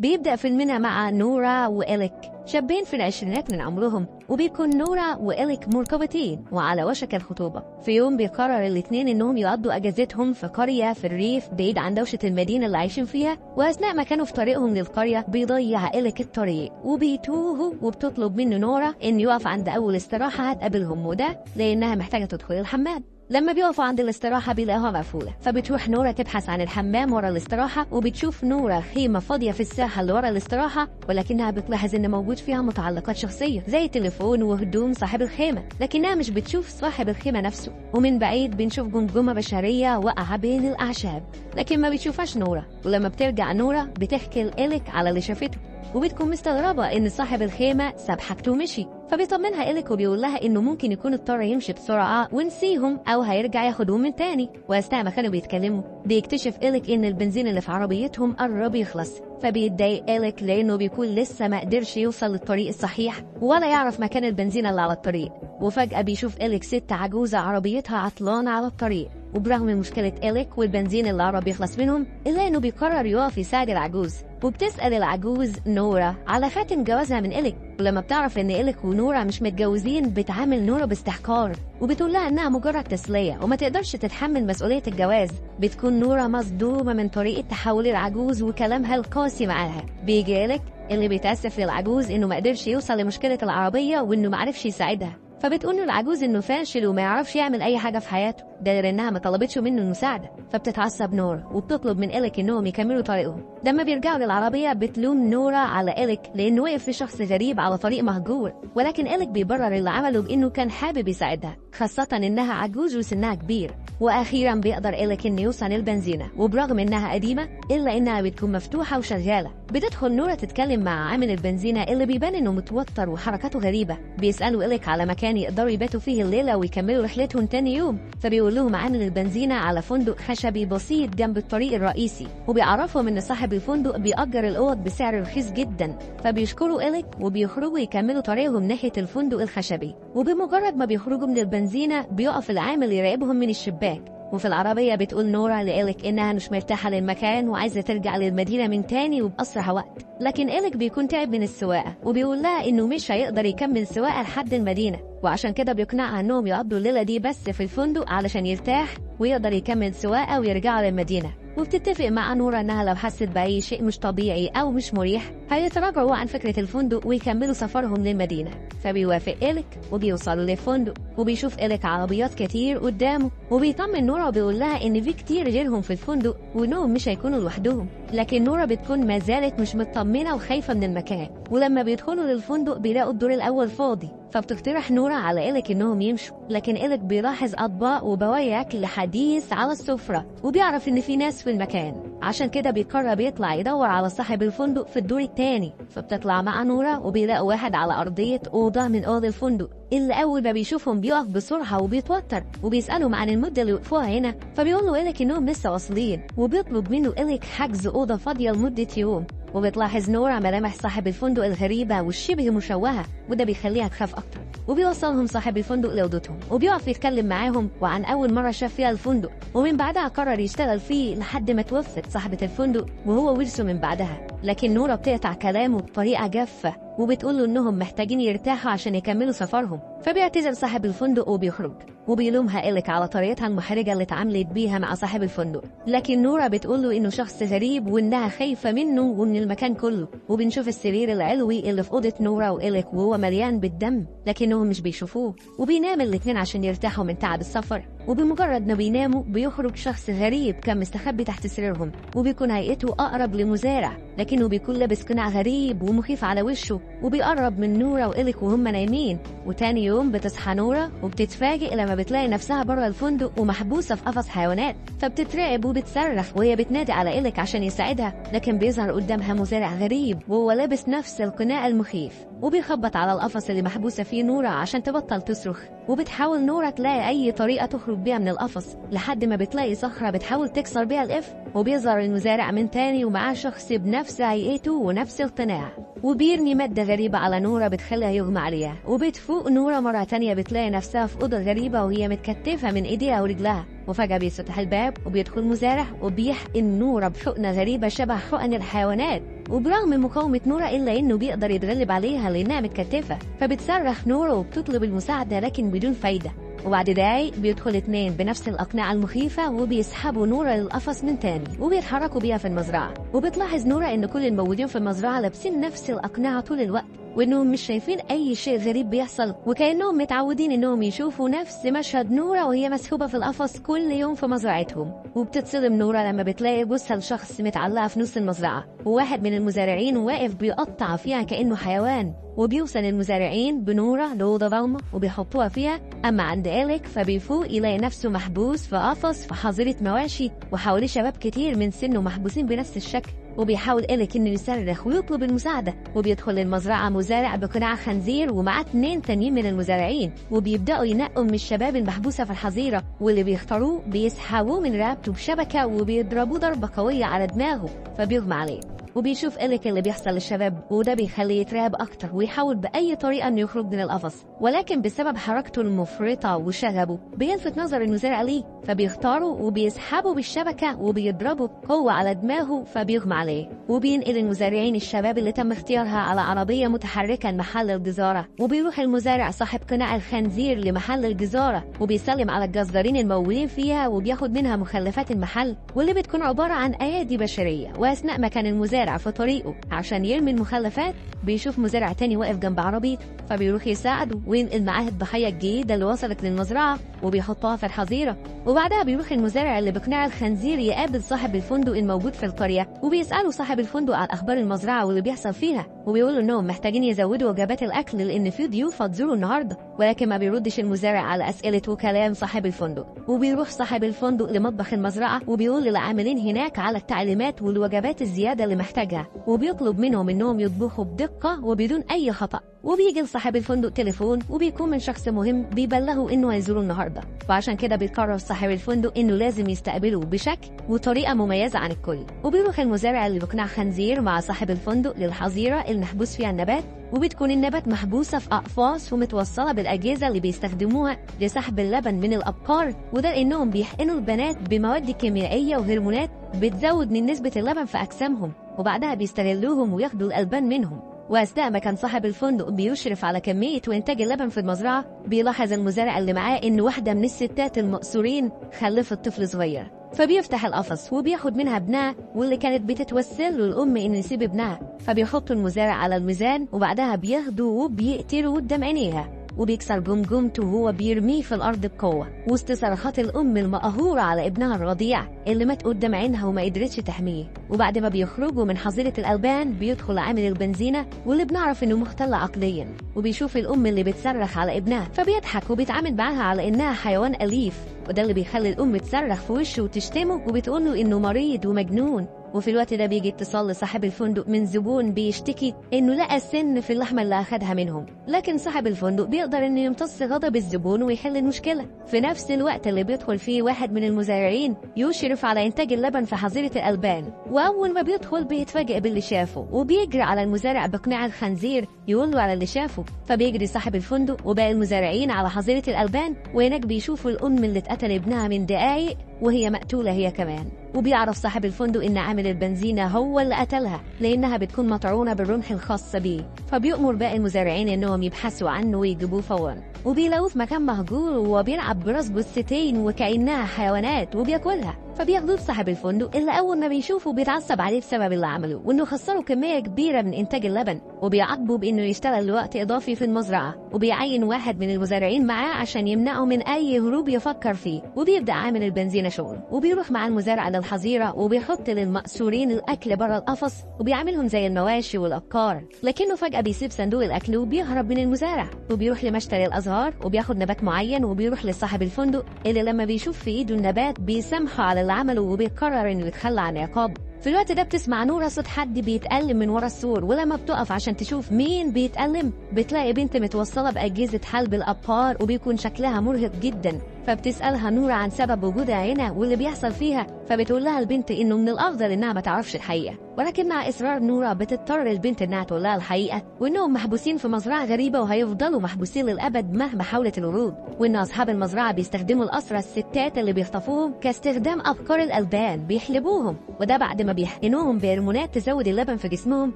بيبدأ فيلمنا مع نورا وإليك، شابين في العشرينات من عمرهم، وبيكون نورا وإليك مرتبطين وعلى وشك الخطوبة. في يوم بيقرر الاثنين انهم يقضوا اجازتهم في قرية في الريف بعيد عن دوشة المدينة اللي عايشين فيها. واثناء ما كانوا في طريقهم للقرية بيضيع إليك الطريق وبيتوهوا، وبتطلب منه نورا ان يقف عند اول استراحة هتقابلهم، وده لانها محتاجة تدخل الحمام. لما بيقفوا عند الاستراحة بيلاقوها مقفولة، فبتروح نورا تبحث عن الحمام ورا الاستراحة، وبتشوف نورا خيمة فاضية في الساحة اللي ورا الاستراحة، ولكنها بتلاحظ إن موجود فيها متعلقات شخصية زي تليفون وهدوم صاحب الخيمة، لكنها مش بتشوف صاحب الخيمة نفسه. ومن بعيد بنشوف جمجمة بشرية واقعة بين الأعشاب، لكن ما بتشوفهاش نورا. ولما بترجع نورا بتحكي لإليك على اللي شافته، وبتكون مستغربة إن صاحب الخيمة ساب حاجته ومشي. فبيطمنها إليك وبيقول لها إنه ممكن يكون اضطر يمشي بسرعة ونسيهم أو هيرجع ياخدهم من تاني. وأثناء ما كانوا بيتكلموا بيكتشف إليك إن البنزين اللي في عربيتهم قرب يخلص، فبيتضايق إليك لأنه بيكون لسه ما قدرش يوصل للطريق الصحيح ولا يعرف مكان البنزين اللي على الطريق. وفجأة بيشوف إليك ست عجوزة عربيتها عطلانة على الطريق، وبرغم مشكلة إليك والبنزين اللي قرب يخلص منهم إلا إنه بيقرر يقف يساعد العجوز. وبتسأل العجوز نورا على خاتم جوازها من إليك، ولما بتعرف إن إليك ونورا مش متجوزين بتعامل نورا باستحقار وبتقول لها إنها مجرد تسلية وما تقدرش تتحمل مسؤولية الجواز. بتكون نورا مصدومة من طريقة تحول العجوز وكلامها القاسي معاها. بيجي إليك اللي بيتأسف للعجوز إنه ما قدرش يوصل لمشكلة العربية وإنه ما عرفش يساعدها، فبتقول له العجوز انه فاشل وما يعرفش يعمل اي حاجة في حياته، ده لانها ما طلبتش منه المساعدة. فبتتعصب نورا وبتطلب من إليك انهم يكملوا طريقهم. لما بيرجعوا للعربية بتلوم نورا على إليك لانه وقف لشخص غريب على طريق مهجور، ولكن إليك بيبرر اللي عمله بانه كان حابب يساعدها، خاصة انها عجوز وسنها كبير. واخيرا بيقدر إليك انه يوصل البنزينه، وبرغم انها قديمة الا انها بتكون مفتوحة وشغالة. بتدخل نورا تتكلم مع عامل البنزينه اللي بيبان انه متوتر وحركاته غريبة. بيسالوا إليك على مكان يقدروا يباتوا فيه الليلة ويكملوا رحلتهم تاني يوم، فبيقول لهم عامل البنزينه على فندق خشبي بسيط جنب الطريق الرئيسي، وبيعرفهم ان صاحب الفندق بيأجر الاوض بسعر رخيص جدا. فبيشكروا إليك وبيخرجوا يكملوا طريقهم ناحية الفندق الخشبي. وبمجرد ما بيخرجوا من البنزينه بيقف العامل يراقبهم من الشباك. وفي العربية بتقول نورا لإليك إنها مش مرتاحة للمكان وعايزة ترجع للمدينة من تاني وبأسرع وقت، لكن إليك بيكون تعب من السواقة وبيقول لها إنه مش هيقدر يكمل سواقة لحد المدينة، وعشان كده بيقنعها إنهم يقضوا الليلة دي بس في الفندق علشان يرتاح ويقدر يكمل سواقة ويرجعوا للمدينة. وبتتفق مع نورا إنها لو حست بأي شيء مش طبيعي أو مش مريح هيتراجعوا عن فكرة الفندق ويكملوا سفرهم للمدينة. فبيوافق إليك وبيوصلوا للفندق، وبيشوف إليك عربيات كتير قدامه، وبيطمن نورا وبيقول لها إن في كتير غيرهم في الفندق وإنهم مش هيكونوا لوحدهم. لكن نورا بتكون ما زالت مش مطمنة وخايفة من المكان. ولما بيدخلوا للفندق بيلاقوا الدور الأول فاضي، فبتقترح نورا على إليك إنهم يمشوا، لكن إليك بيلاحظ أطباق وبواقي أكل حديث على السفرة وبيعرف إن في ناس في المكان، عشان كده بيقرر يطلع يدور على صاحب الفندق في الدور الثاني. فبتطلع مع نورا وبيلاقوا واحد على أرضية أوضة من أوض الفندق، اللي أول ما بيشوفهم بيقف بسرعة وبيتوتر وبيسألهم عن المدة اللي وقفوها هنا، فبيقول له إليك إنهم لسه واصلين، وبيطلب منه إليك حجز أوضة فاضية لمدة يوم. وبتلاحظ نورا ملامح صاحب الفندق الغريبة والشبه مشوهة، وده بيخليها تخاف أكتر. وبيوصلهم صاحب الفندق لأوضتهم وبيقف يتكلم معاهم وعن أول مرة شاف فيها الفندق، ومن بعدها قرر يشتغل فيه لحد ما توفت صاحبة الفندق وهو ورثه من بعدها. لكن نورا بتقطع كلامه بطريقة جافة وبتقول له إنهم محتاجين يرتاحوا عشان يكملوا سفرهم، فبيعتذر صاحب الفندق وبيخرج. وبيلومها إليك على طريقتها المحرجة اللي اتعاملت بيها مع صاحب الفندق، لكن نورا بتقول له إنه شخص غريب وإنها خايفة منه ومن المكان كله. وبنشوف السرير العلوي اللي في أوضة نورا وإليك وهو مليان بالدم، لكنهم مش بيشوفوه، وبينام الاتنين عشان يرتاحوا من تعب السفر. وبمجرد ما بيناموا بيخرج شخص غريب كان مستخبي تحت سريرهم، وبيكون هيئته أقرب لمزارع، لكنه بيكون لابس قناع غريب ومخيف على وشه، وبيقرب من نورا وإليك وهم نايمين. وتاني يوم بتصحى نورا وبتتفاجئ لما بتلاقي نفسها بره الفندق ومحبوسة في قفص حيوانات، فبتترعب وبتصرخ وهي بتنادي على إليك عشان يساعدها، لكن بيظهر قدامها مزارع غريب وهو لابس نفس القناع المخيف، وبيخبط على القفص اللي محبوسة فيه نورا عشان تبطل تصرخ. وبتحاول نورا تلاقي أي طريقة تخرج بيها من القفص لحد ما بتلاقي صخرة بتحاول تكسر بيها القفل، وبيظهر المزارع من تاني ومعاه شخص بنفس هيئته ونفس القناع، وبيرمي مادة غريبة على نورة بتخليها يغمى عليها. وبتفوق نورة مرة تانية، بتلاقي نفسها في أوضة غريبة وهي متكتفة من إيديها ورجلها. وفجأة بيفتح الباب وبيدخل مزارع وبيحقن نورة بحقنة غريبة شبه حقن الحيوانات، وبرغم مقاومة نورة إلا إنه بيقدر يتغلب عليها لأنها متكتفة. فبتصرخ نورة وبتطلب المساعدة لكن بدون فايدة. وبعد دقايق بيدخل 2 بنفس الأقنعة المخيفة وبيسحبوا نورة للقفص من تاني وبيتحركوا بيها في المزرعة. وبتلاحظ نورة إن كل الموجودين في المزرعة لابسين نفس الأقنعة طول الوقت، وإنهم مش شايفين أي شيء غريب بيحصل، وكأنهم متعودين إنهم يشوفوا نفس مشهد نورة وهي مسحوبة في القفص كل يوم في مزرعتهم. وبتتصدم نورة لما بتلاقي جثة لشخص متعلقة في نص المزرعة، وواحد من المزارعين واقف بيقطع فيها كأنه حيوان. وبيوصل المزارعين بنورة لأوضة ضلمة وبيحطوها فيها. أما عند إليك فبيفوق يلاقي نفسه محبوس في قفص في حظيرة مواشي، وحواليه شباب كتير من سنه محبوسين بنفس الشكل. وبيحاول إليك إنه يصرخ ويطلب المساعدة، وبيدخل المزرعة مزارع بقناع خنزير ومعاه 2 تانيين من المزارعين، وبيبدأوا ينقوا من الشباب المحبوسة في الحظيرة، واللي بيختاروه بيسحبوه من رقبته بشبكة وبيضربوه ضربة قوية على دماغه فبيغمى عليه. وبيشوف إليك اللي بيحصل للشباب، وده بيخليه يترعب أكتر ويحاول بأي طريقة إنه يخرج من القفص، ولكن بسبب حركته المفرطة وشغبه بيلفت نظر المزارع ليه، فبيختاره وبيسحبه بالشبكة وبيضربه بقوة على دماغه فبيغمى عليه. وبينقل المزارعين الشباب اللي تم اختيارها على عربية متحركة لمحل الجزارة، وبيروح المزارع صاحب قناع الخنزير لمحل الجزارة وبيسلم على الجزارين الموجودين فيها وبياخد منها مخلفات المحل واللي بتكون عبارة عن أيادي بشرية. وأثناء ما كان المزارع في طريقه عشان يرمي المخلفات بيشوف مزارع تاني واقف جنب عربيته، فبيروح يساعده وينقل معاه الضحية الجديدة اللي وصلت للمزرعة وبيحطها في الحظيرة. وبعدها بيروح المزارع اللي بقناع الخنزير يقابل صاحب الفندق الموجود في القرية، وبيسأله صاحب الفندق عن أخبار المزرعة واللي بيحصل فيها، وبيقولوا إنهم محتاجين يزودوا وجبات الأكل لأن في ضيوف هتزوروا النهارده، ولكن ما بيردش المزارع على أسئلة وكلام صاحب الفندق. وبيروح صاحب الفندق لمطبخ المزرعة وبيقول للعاملين هناك على التعليمات والوجبات الزيادة اللي محتاجها، وبيطلب منهم إنهم يطبخوا بدقة وبدون أي خطأ. وبيجي لصاحب الفندق تليفون وبيكون من شخص مهم بيبلغه إنه هيزوره النهارده، وعشان كده بيقرر صاحب الفندق إنه لازم يستقبله بشكل وطريقة مميزة عن الكل. وبيروح المزارع اللي بقناع خنزير مع صاحب الفندق للحظيرة اللي محبوس فيها النبات، وبتكون النبات محبوسة في أقفاص ومتوصلة بالأجهزة اللي بيستخدموها لسحب اللبن من الأبقار، وده لأنهم بيحقنوا البنات بمواد كيميائية وهرمونات بتزود من نسبة اللبن في أجسامهم، وبعدها بيستغلوهم وياخدوا الألبان منهم. وأثناء ما كان صاحب الفندق بيشرف على كمية وإنتاج اللبن في المزرعة، بيلاحظ المزارع اللي معاه إن واحدة من الستات المقصورين خلفت طفل صغير، فبيفتح القفص وبياخد منها ابنها واللي كانت بتتوسل له الأم إن يسيب ابنها، فبيحط المزارع على الميزان وبعدها بياخده وبيقتله قدام عينيها، وبيكسر جمجمته وهو بيرميه في الأرض بقوة وسط صرخات الأم المقهورة على ابنها الرضيع اللي مات قدام عينها وما قدرتش تحميه. وبعد ما بيخرجوا من حظيرة الألبان بيدخل عامل البنزينة واللي بنعرف إنه مختل عقليا، وبيشوف الأم اللي بتصرخ على ابنها فبيضحك وبيتعامل معاها على إنها حيوان أليف، وده اللي بيخلي الأم تصرخ في وشه وتشتمه وبتقوله إنه مريض ومجنون. وفي الوقت ده بيجي اتصال لصاحب الفندق من زبون بيشتكي انه لقى سن في اللحمة اللي اخدها منهم، لكن صاحب الفندق بيقدر انه يمتص غضب الزبون ويحل المشكلة. في نفس الوقت اللي بيدخل فيه واحد من المزارعين يشرف على انتاج اللبن في حظيرة الالبان، واول ما بيدخل بيتفاجئ باللي شافه وبيجري على المزارع بقناع الخنزير يقول له على اللي شافه، فبيجري صاحب الفندق وباقي المزارعين على حظيرة الالبان، وهناك بيشوفوا الام اللي اتقتل ابنها من دقايق وهي مقتوله هي كمان. وبيعرف صاحب الفندق إن عامل البنزينة هو اللي قتلها لأنها بتكون مطعونة بالرمح الخاص بيه، فبيؤمر باقي المزارعين إنهم يبحثوا عنه ويجيبوه فورا. وبيلاقوه في مكان مهجور وبيلعب براس جثتين وكأنها حيوانات وبياكلها، فبياخدوه لصاحب الفندق اللي أول ما بيشوفه بيتعصب عليه بسبب اللي عمله وإنه خسره كمية كبيرة من إنتاج اللبن، وبيعاقبه بإنه يشتغل لوقت إضافي في المزرعة، وبيعين واحد من المزارعين معاه عشان يمنعه من أي هروب يفكر فيه. وبيبدأ عامل البنزينة شغله وبيروح مع المزارع للحظيرة وبيحط للمأسورين الأكل بره القفص وبيعاملهم زي المواشي والأبقار، لكنه فجأة بيسيب صندوق الأكل وبيهرب من المزارع وبيروح لمشتل الأزهار وبياخد نبات معين وبيروح لصاحب الفندق اللي لما بيشوف في إيده النبات بيسامحه على اللي عمله وبيقرر إنه يتخلى عن عقابه. في الوقت ده بتسمع نورة صوت حد بيتألم من ورا السور، ولما بتقف عشان تشوف مين بيتألم بتلاقي بنت متوصلة بأجهزة حلب الأبقار وبيكون شكلها مرهق جدا، فبتسألها نورة عن سبب وجودها هنا واللي بيحصل فيها، فبتقول لها البنت إنه من الأفضل إنها ما تعرفش الحقيقة. ولكن مع إصرار نورا بتضطر البنت إنها تقول لها الحقيقة، وإنهم محبوسين في مزرعة غريبة وهيفضلوا محبوسين للأبد مهما حاولت الهروب، وإن أصحاب المزرعة بيستخدموا الأسرى الستات اللي بيخطفوهم كاستخدام أبقار الألبان، بيحلبوهم، وده بعد ما بيحقنوهم بهرمونات تزود اللبن في جسمهم،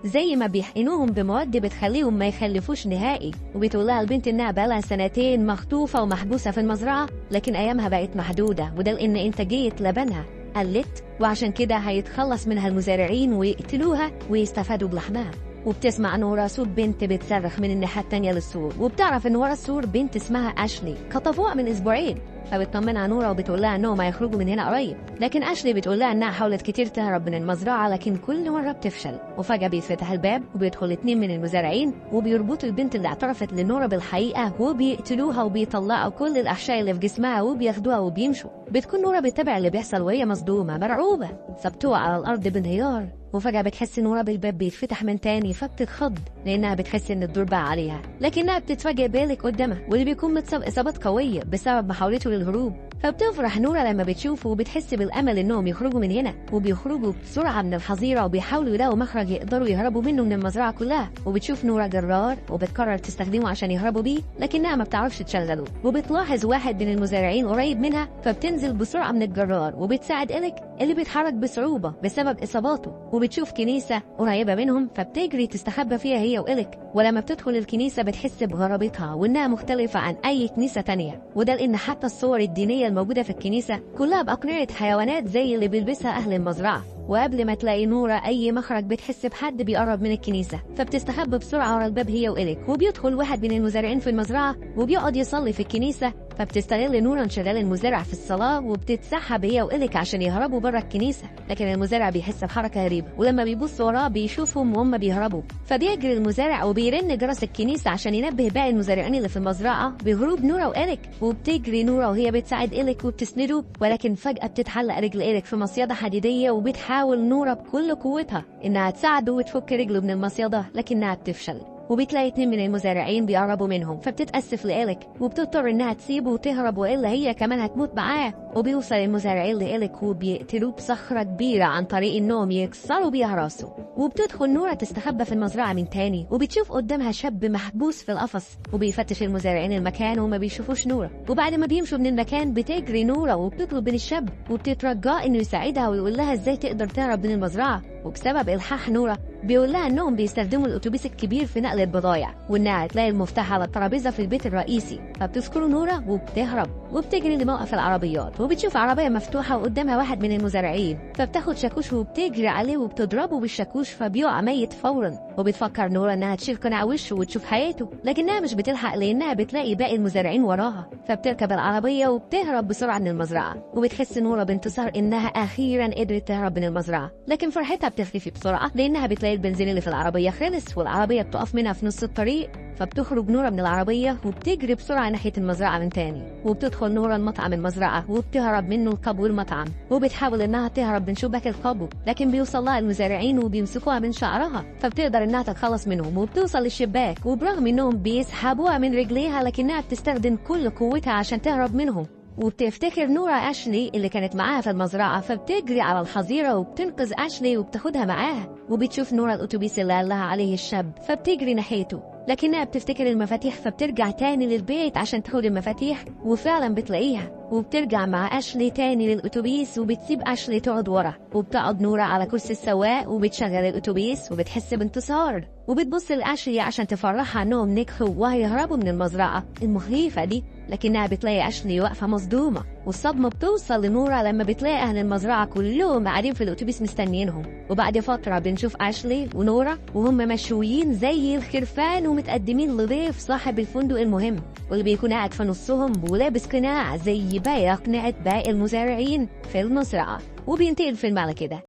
زي ما بيحقنوهم بمواد بتخليهم ما يخلفوش نهائي. وبتقول لها البنت إنها بقالها سنتين مخطوفة ومحبوسة في المزرعة، لكن أيامها بقت محدودة، وده لأن إنتاجية لبنها قلت، وعشان كده هيتخلص منها المزارعين ويقتلوها ويستفادوا بلحمها. وبتسمع نورا صوت بنت بتصرخ من الناحية التانية للسور، وبتعرف إن ورا السور بنت اسمها أشلي خطفوها من أسبوعين. فبتطمنها نورا وبتقول لها إنهم هيخرجوا من هنا قريب، لكن أشلي بتقول لها إنها حاولت كتير تهرب من المزرعة لكن كل مرة بتفشل. وفجأة بيتفتح الباب وبيدخل 2 من المزارعين وبيربطوا البنت اللي اعترفت لنورا بالحقيقة وبيقتلوها وبيطلعوا كل الأحشاء اللي في جسمها وبياخدوها وبيمشوا. بتكون نورا بتتابع اللي بيحصل وهي مصدومة مرعوبة، فبتقع على الأرض بانهيار. وفجأة بتحس نورا بالباب بيتفتح من تاني، فبتتخض لأنها بتحس إن الدور بقى عليها، لكنها بتتفاجئ بالك قدامها واللي بيكون متصاب إصابات قوية بسبب محاولته للهروب. فبتفرح نورا لما بتشوفه وبتحس بالأمل إنهم يخرجوا من هنا، وبيخرجوا بسرعة من الحظيرة وبيحاولوا يلاقوا مخرج يقدروا يهربوا منه من المزرعة كلها. وبتشوف نورا جرار وبتقرر تستخدمه عشان يهربوا بيه، لكنها ما بتعرفش تشغله. وبتلاحظ واحد من المزارعين قريب منها، فبتنزل بسرعة من الجرار وبتساعد إليك اللي بيتحرك بصعوبة بسبب إصاباته. وبتشوف كنيسة قريبة منهم فبتجري تستخبى فيها هي وإليك. ولما بتدخل الكنيسة بتحس بغرابتها وإنها مختلفة عن أي كنيسة تانية، وده لأن حتى الصور الدينية الموجودة في الكنيسة كلها بأقنعة حيوانات زي اللي بيلبسها أهل المزرعة. وقبل ما تلاقي نورا أي مخرج بتحس بحد بيقرب من الكنيسة، فبتستخبى بسرعة ورا الباب هي وإليك. وبيدخل واحد من المزارعين في المزرعة وبيقعد يصلي في الكنيسة، فبتستغل نورا انشغال المزارع في الصلاة وبتتسحب هي وإليك عشان يهربوا بره الكنيسة. لكن المزارع بيحس بحركة غريبة، ولما بيبص وراه بيشوفهم وهم بيهربوا، فبيجري المزارع وبيرن جرس الكنيسة عشان ينبه باقي المزارعين اللي في المزرعة بهروب نورا وإليك. وبتجري نورا وهي بتساعد إليك وبتسنده، ولكن فجأة بتتحلق رجل إليك في مصيدة حديدية، وبتحاول نورا بكل قوتها إنها تساعده وتفك رجله من المصيدة، لكنها بتفشل. وبتلاقي 2 من المزارعين بيقربوا منهم، فبتتأسف لإليك وبتضطر إنها تسيبه وتهرب وإلا هي كمان هتموت معاه. وبيوصل المزارعين لإليك وبيقتلوه بصخرة كبيرة عن طريق إنهم يكسروا بيها راسه. وبتدخل نورا تستخبى في المزرعة من تاني، وبتشوف قدامها شاب محبوس في القفص، وبيفتش المزارعين المكان وما بيشوفوش نورا. وبعد ما بيمشوا من المكان بتجري نورا وبتطلب من الشاب وبتترجاه إنه يساعدها ويقول لها إزاي تقدر تهرب من المزرعة. وبسبب إلحاح نورا بيقول لها إنهم بيستخدموا الأتوبيس الكبير في نقل البضايع، وإنها هتلاقي المفتاح على الترابيزة في البيت الرئيسي. فبتذكره نورا وبتهرب وبتجري لموقف العربيات، وبتشوف عربية مفتوحة وقدامها واحد من المزارعين، فبتاخد شاكوش وبتجري عليه وبتضربه بالشاكوش فبيقع ميت فورا. وبتفكر نورا إنها تشيل قناع وشه وتشوف حياته، لكنها مش بتلحق لأنها بتلاقي باقي المزارعين وراها، فبتركب العربية وبتهرب بسرعة من المزرعة. وبتحس نورا بانتصار إنها أخيرا قدرت تهرب من المزرعة، لكن فرحتها بتختفي بسرعة لأنها بتلاقي البنزين اللي في العربية خلص والعربية بتقف منها في نص الطريق. فبتخرج نورا من العربية وبتجري بسرعة ناحية المزرعة من تاني. وبتدخل نورا المطعم المزرعة وبتهرب منه القبو المطعم، وبتحاول إنها تهرب من شباك القبو، لكن بيوصل لها المزارعين وبيمسكوها من شعرها، فبتقدر إنها تتخلص منهم وبتوصل للشباك. وبرغم إنهم بيسحبوها من رجليها لكنها بتستخدم كل قوتها عشان تهرب منهم. وبتفتكر نورا أشلي اللي كانت معاها في المزرعة، فبتجري على الحظيرة وبتنقذ أشلي وبتاخدها معاها. وبتشوف نورا الأتوبيس اللي قال لها عليه الشاب، فبتجري ناحيته، لكنها بتفتكر المفاتيح فبترجع تاني للبيت عشان تاخد المفاتيح، وفعلا بتلاقيها. وبترجع مع أشلي تاني للأتوبيس وبتسيب أشلي تقعد ورا، وبتقعد نورا على كرسي السواق وبتشغل الأتوبيس وبتحس بانتصار. وبتبص لأشلي عشان تفرحها إنهم نجحوا وهيهربوا من المزرعة المخيفة دي، لكنها بتلاقي أشلي واقفة مصدومة. والصدمة بتوصل لنورا لما بتلاقي أهل المزرعة كلهم قاعدين في الأتوبيس مستنيينهم. وبعد فترة بنشوف أشلي ونورا وهم مشويين زي الخرفان ومتقدمين لضيف صاحب الفندق المهم، واللي بيكون قاعد في نصهم ولابس قناع زي باقي أقنعة باقي المزارعين في المزرعة. وبينتهي الفيلم على كده.